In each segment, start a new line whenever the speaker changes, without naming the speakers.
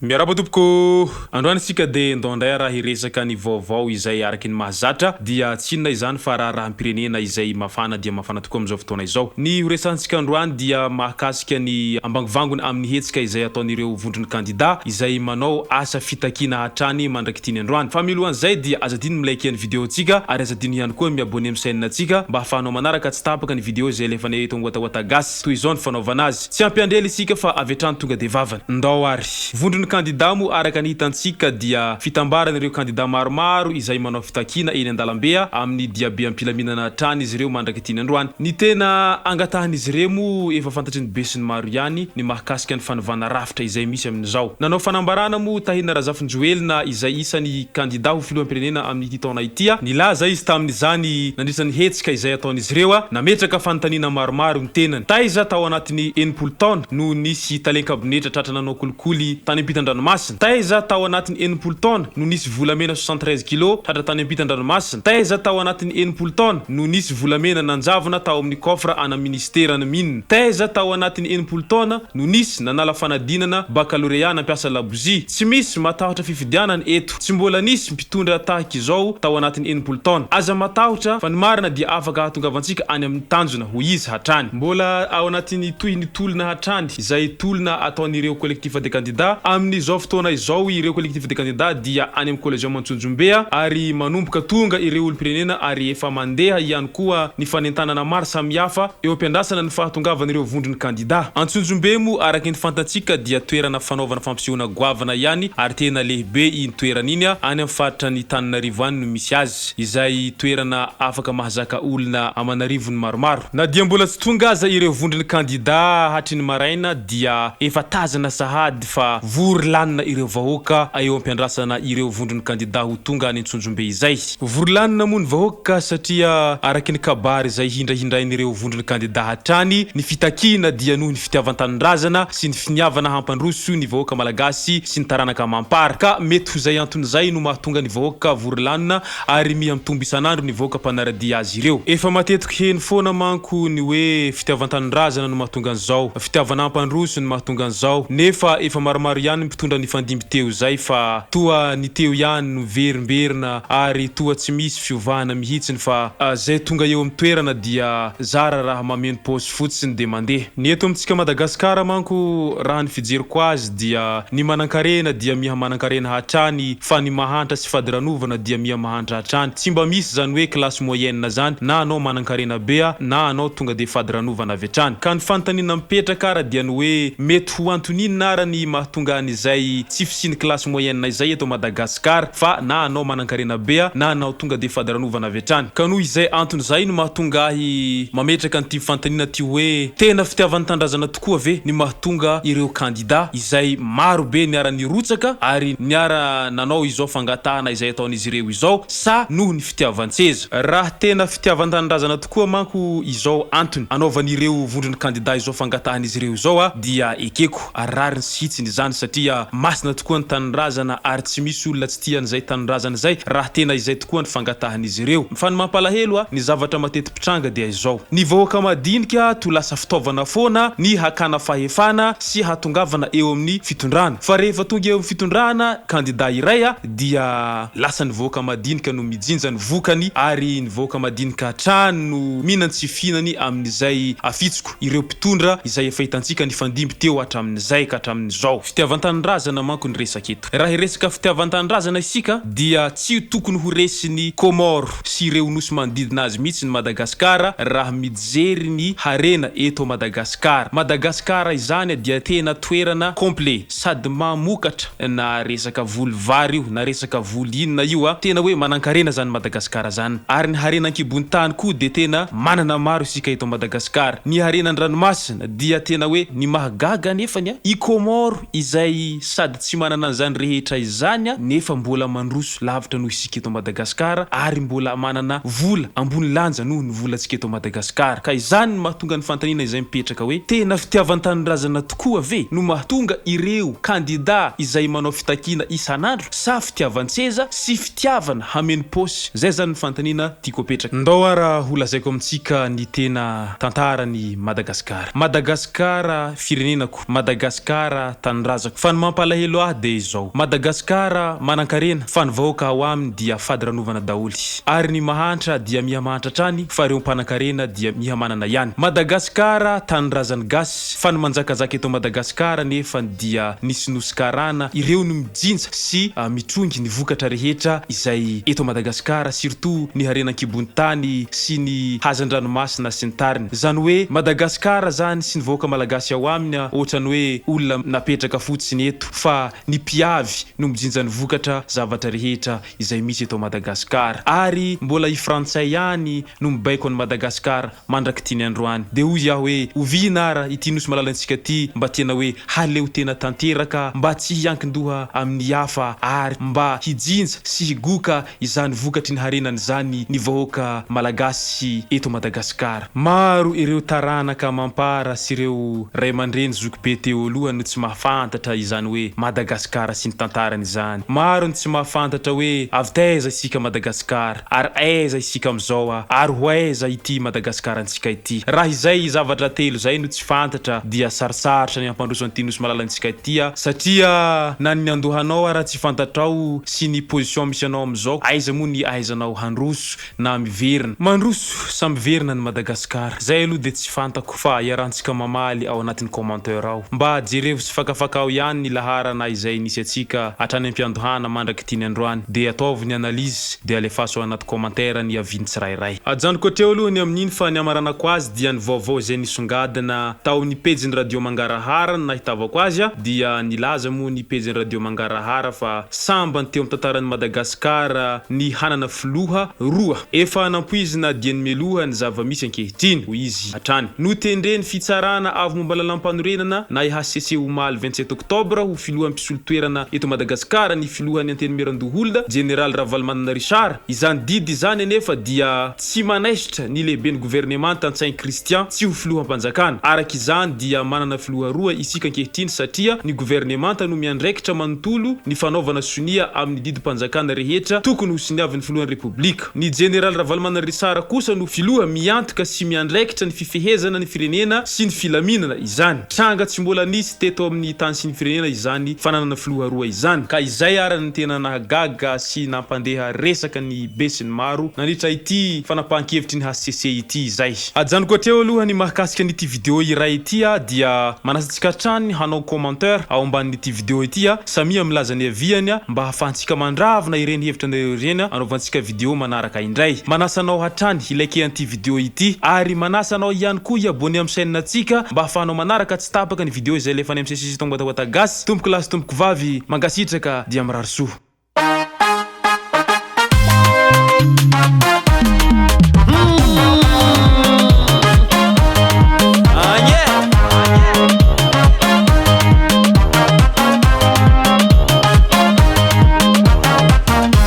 Miarahaba tompoko! Androany isika dia ndao indray raha hiresaka ny vaovao izay araky ny mahazatra dia tsy inona izany fa raharaham-pirenena izay mafana dia mafana tokoa amin'izao fotoana izao. Ny horesahantsika androany dia mahakasika ny ambangovangony amin'ny hetsika izay ataon'ireo vondron'ny kandida izay manao asa fitakiana hatrany mandrak'ity ny androany. Fa mialohan'izay dia aza adino ny mi-like ny video-ntsika ary aza adino ihany koa ny mi-abonner amin'ny chaîne-ntsika mba hahafahanao manaraka tsy tapaka ny video izay alefanay eto Angoatahoata Gasy. Toy izao ny fanaovana azy. Tsy hampiandry ela isika fa avy hatrany tonga dia vavany. Ndao ary. Vondron'ny kandida moa araka ny hitantsika dia fitambaran'ireo kandida maromaro izay manao fitakiana eny an-dalambe amin'ny diabe am-pilaminana hatrany izy ireo mandrak'ity ny androany. Ny tena angatahan'izy ireo moa efa fantatry ny besinimaro ihany ny mahakasika ny fanovana rafitra izay misy amin'izao. Nanao fanambarana moa Tahina Razafinjoelina izay isan'ny kandida ho filoham-pirenena amin'ity taona ity. Nilaza izy tamin'izany nandritra ny hetsika izay ataon'izy ireo, nametraka fanontaniana maromaro ny tenany. Taiza tao anatin'ny 60 taona no nisy talen-kabinetra tratra nanao kolikoly tany ampitan-dranomasina? Taiza tao anatin'ny 60 taona no nisy volamena 73 kilos tratra tany ampitan-dranomasina? Taiza tao anatin'ny 60 taona no nisy volamena nanjavona tao amin'ny coffre ana minisiteran'ny mines? Taiza tao anatin'ny 60 taona no nisy nanala fanadinana bakalorea nampiasa labozia? Tsy misy matahotra fifidianana eto. Tsy mbola nisy mpitondra tahaka izao tao anatin'ny 60 taona. Aza matahotra fa ny marina dia afaka hahatongavantsika any amin'ny tanjona, hoy izy hatrany. Mbola ao anatin'ny tohin'ny tolona hatrany izay tolona ataon'ireo Collectif des candidats. Amin'izao fotoana izao ireo Collectif des candidats dia any amin'ny Collégium Antsonjombe ary manomboka tonga ireo olom-pirenena ary efa mandeha ihany koa ny fanentanana maro samihafa eo am-piandrasana ny fahatongavan'ireo vondron'ny kandida. Antsonjombe moa araka ny fantatsika dia toerana fanaovana fampisehoana goavana ihany ary tena lehibe iny toerana iny, any amin'ny faritra an'Antananarivo any no misy azy, izay toerana afaka mahazaka olona aman'arivony maromaro. Na dia mbola tsy tonga aza ireo vondron'ny kandida hatry ny maraina dia efa tazana sahady fa vory lanona ireo vahoaka eo am-piandrasana ireo vondron'ny kandida ho tonga any Antsonjombe izay. Vory lanona moa ny vahoaka satria araky ny kabary izay hindrahindrain'ireo vondron'ny kandida hatrany, ny fitakiana dia noho ny fitiavan-tanindrazana sy ny finiavana hampandroso ny vahoaka malagasy sy ny taranaka amam-para. Ka mety ho izay antony izay no mahatonga ny vahoaka vory lanona ary miha mitombo isan'andro ny vahoaka mpanara-dia azy ireo. Efa matetika heno foana manko ny hoe fitiavan-tanindrazana no mahatonga an'izao, fitiavana hampandroso no mahatonga an'izao, nefa efa maromaro ihany ny mpitondra nifandimby teo izay fa toa ny teo ihany no miverimberina ary toa tsy misy fiovana mihitsiny fa zay tonga eo amin'ny toerana dia zara raha mameno paosy fotsiny dia mandeha. Ny eto amintsika Madagasikara manko raha ny fijeriko azy dia ny manankarena dia miha manankarena hatrany fa ny mahantra sy fadiranovana dia miha mahantra hatrany. Tsy mba misy zany hoe classe moyenne zany na anao manankarena be na anao tonga dia fadiranovana avy hatrany. Ka ny fanontaniana mipetraka ara dia ny hoe mety ho antony inona ara ny mahatonga an'izay tsy fisian'ny classe moyenne izay eto Madagascar fa na anao manankarena be na anao tonga dia fadiranovana avy hatrany. Ka noho izay antony izay no mahatonga ahy mametraka an'ity fanontaniana ity hoe tena fitiavan'ny tanindrazana tokoa ve ny mahatonga ireo kandida izay maro be niara-nirotsaka ary niara-nanao izao fangatahana izay ataon'izy ireo izao sa noho ny fitiavan-tseza? Raha tena fitiavan-tanindrazana tokoa manko izao antony anaovan'ireo vondron'ny kandida izao fangatahan'izy ireo izao dia ekeko ary rariny sy hitsiny izany satria masina tokoa ny tanindrazana ary tsy misy olona tsy tia an'izay tanindrazana izay raha tena izay tokoa ny fangatahan'izy ireo. Fa ny mampalahelo ny zavatra mateti-pitranga dia izao, ny vahoaka madinika to lasa fitaovana foana ny hakana fahefana sy hatongavana eo amin'ny fitondrana. Fa rehefa tonga eo amin'ny fitondrana kandida iray dia lasa ny vahoaka madinika no mijinja ny vokany ary ny vahoaka madinika hatrany no mihinan-tsy fihinany amin'izay afitsoko ireo mpitondra izay efa hitantsika nifandimby teo hatramin'izay ka hatramin'izao. Fitiavan-tanindrazana manko ny resaka eto. Raha hiresaka fitiavan-tanindrazana isika dia tsy tokony ho resin'i Comores sy ireo nosy manodidina azy mihitsy ny Madagasikara raha mijery ny harena eto Madagasikara. Madagasikara izany dia tena toerana complet sady mamokatra na resaka voly vary io na resaka voly inona io a, tena hoe manankarena zany Madagasikara zany ary ny harena ankibon'ny tany koa dia tena manana maro isika eto Madagasikara. Ny harena an-dranomasina dia tena hoe ny mahagaga anefany a, i Comores izay sady tsy manana an'izany rehetra izany nefa mbola mandroso lavitra noho isika eto Madagasikara ary mbola manana vola ambony lanja noho ny volantsika eto Madagasikara. Ka izany no mahatonga ny fanontaniana izay mipetraka hoe tena fitiavan-tanindrazana tokoa ve no mahatonga ireo kandida izay manao fitakiana isan'andro sa fitiavan-tseza sy fitiavana hameno paosy? Izay izany ny fanontaniana tiako apetraka. Ndao ara ho lazaiko amintsika ny tena tantaran'i Madagasikara. Madagasikara firenenako, Madagasikara tanindrazako. Fa ny mampalahelo ahy dia izao, Madagasikara manankarena fa ny vahoaka ao aminy dia fadiranovana daholo. Ary ny mahantra dia miha mahantra hatrany fa ireo mpanankarena dia miha manana ihany. Madagasikara tanindrazan'ny gasy fa ny manjakazaka eto Madagasikara nefa dia ny sinoa sy karana ireo no mijinja sy mitrongy ny vokatra rehetra izay eto Madagasikara surtout ny harena ankibon'ny tany sy ny hazan-dranomasina sy ny tariny. Zany hoe Madagasikara zany sy ny vahoaka malagasy ao aminy ohatrany hoe olona napetraka fotsiny eto fa ny mpiavy no mijinja ny vokatra zavatra rehetra izay misy eto Madagascar ary mbola i frantsay ihany no mibaiko an'i Madagascar mandrak'ity ny androany de hoy aho hoe oviana ara ity nosy malalantsika ty mba tena hoe haleo tena tanteraka mba tsy hiankindoha amin'ny hafa ary mba hijinja sy higoka izany vokatry ny harenany izany ny vahoaka malagasy eto Madagascar. Maro ireo taranaka amam-para sy ireo ray aman-dreny zokibe teo aloha no tsy mahafantatra izany hoe Madagascar sy ny tantarany izany. Maro ny tsy mahafantatra hoe avy taiza isika Madagascar ary aiza isika amin'izao a ary ho aiza ity Madagascar-ntsika ity. Raha izay zavatra telo izay no tsy fantatra dia sarotsarotra ny hampandroso an'ity nosy malalantsika ity a satria na ny niandohanao ara tsy fantatrao sy ny position misy anao amin'izao aiza moa ny ahaizanao handroso na miverina. Mandroso sa miverina ny Madagascar? Zay aloha dia tsy fantako fa iarahantsika mamaly ao anatin'ny commentaire ao. Mba jerevo sy fakafakao ihany ny laharana izay nisy antsika hatrany ampiandohana mandrak'ity ny androany dia ataovy ny analyse dia alefaso ao anaty commentaire ny avis ny tsirairay. Ajanoko hatreo aloha ny amin'iny fa ny hamaranako azy dia ny vaovao izay nisongadina tao amin'ny pejin'ny Radio Mangarahara no nahitavako azy dia nilaza moa ny pejin'ny Radio Mangarahara fa sambany teo amin'ny tantaran'i Madagasikara ny hanana filoha roa. Efa nampoizina dieny mialoha ny zava-misy ankehitriny, hoy izy hatrany. Notendren'ny Fitsarana avo momba ny lalàmpanorenana na HCC omaly 27 oktobra ho filoha mpisolo toerana eto Madagasikara ny filohan'ny Antenimierandoholona, Jeneraly Ravalomanana Richard. Izany didy izany anefa dia tsy manaisotra ny lehiben'ny governemanta Ntsay Christian tsy ho filoham-panjakana. Araka izany dia manana filoha roa isika ankehitriny satria ny governemanta no miandraikitra manontolo ny fanaovana sonia amin'ny didim-panjakana rehetra tokony ho soniavin'ny filohan'ny Repoblika. Ny Jeneraly Ravalomanana Richard kosa no filoha miantoka sy miandraikitra ny fifehezana ny firenena sy ny filaminana izany. Tranga tsy mbola nisy teto amin'ny tany sy ny firenena izany fananana filoha roa izany. Ka izay ary no tena nahagaga sy nampandeha resaka ny be sy ny maro nandritra ity fanapahan-kevitry ny HCC ity izay. Ajanoko hatreo aloha ny mahakasika an'ity video iray ity a, dia manasa antsika hatrany hanao commentaire ao ambanin'ity video ity a, samia milaza ny aviany a, mba hahafahantsika mandravona ireny hevitra anareo ireny a, anaovantsika video manaraka indray. Manasa anao hatrany hi-liker an'ity video ity ary manasa anao ihany koa hi-abonner amin'ny chaîne ntsika mba hahafahanao manaraka tsy tapaka ny video izay alefan'ny MCCC Tongwatawata Gasy. Tompoko lahy sy tompoko vavy, mankasitraka dia mirary soa.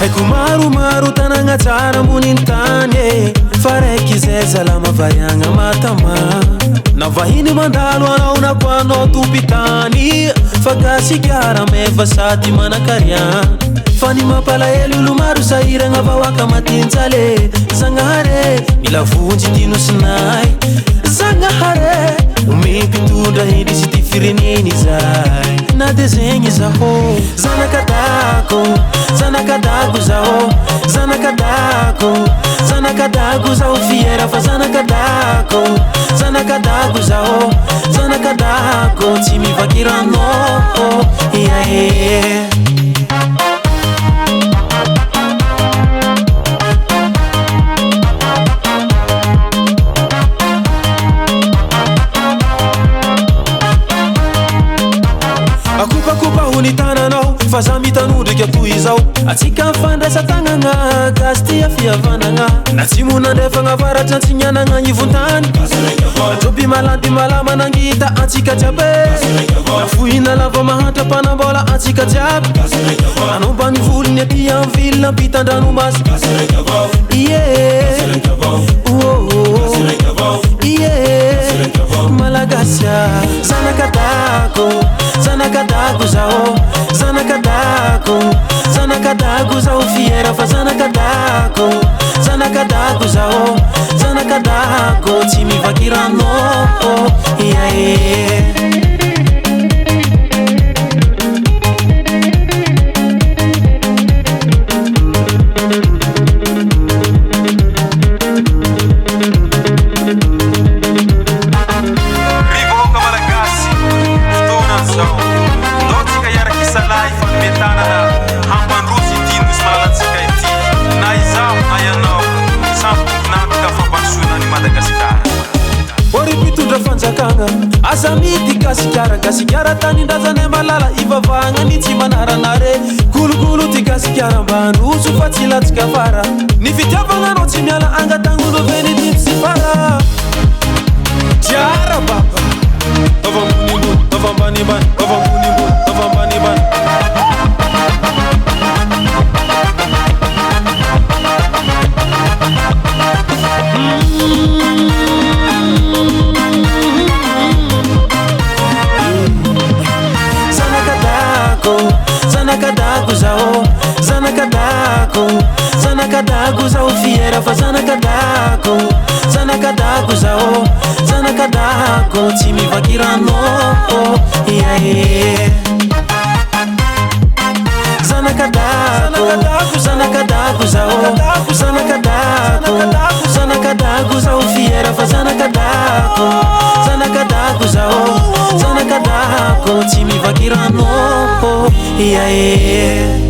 Haiko maromaro tanagna tsara ambonin'ny tany e Fa raiky izay salama variagna matama Na vahiny mandalo anao na koa anao tompitany Fa gasikara meva sady manakariagna Fa ny mampalahelo olo maro sahiragna vahoaka matinjale Zagnahary mila vonjy ty nosinay Zagnahary omeo mpitondra hendry sy ty firenena izay Na de zegny zaho Zanaka dago, zanaka dago zaho Zanaka dago, zanaka dago zaho fiera fa zanaka dago Zanaka dago zaho, zanaka dago tsy mivaky rano yeah, yeah. Akopakopaho ny tananao fa za mitanondrika toy izao Atsika mifandraisa tagnagna gasy tia fihavanagna Na atsimo na andrefagna avaratra antsignanagna agnivon-tany Joby malandy malama nangita antsika jiaby Na fohy na lava mahantra mpanambola antsika jiaby Anao ambanivoly ny aty am ville ampitan-dranomasy Yeah Oh oh Yeah Malagasy ah Zanaka dago Zanaka dago zaho Zanaka dago Zanaka dago zaho fiera fa zanaka dago Zanaka dago zaho Zanaka dago tsy mivaky rano Yeah yeah. Gasikara, Gasikara tanindrazanay malala ivavahagna ny tsy manaranare. Kolokolo ty Gasikara mba handroso fa tsy latsaka afara. Ny fitiavagna anao tsy miala angatagn'olo ve ny dimby sy fara. Tiara baba. Taova ambony ambony, taova ambany ambany, taova ambony ambony, taova ambany ambany. Zanaka dago, zanaka dago zaho, zanaka dago, zanaka dago zaho fiera fa zanaka dago, zanaka dago zaho, zanaka dago tsy mivaky rano yeah yeah. Zanaka dago, zanaka dago zaho, zanaka dago, zanaka dago zaho fiera fa zanaka dago, zanaka dago zaho, zanaka dago tsy mivaky rano yeah yeah.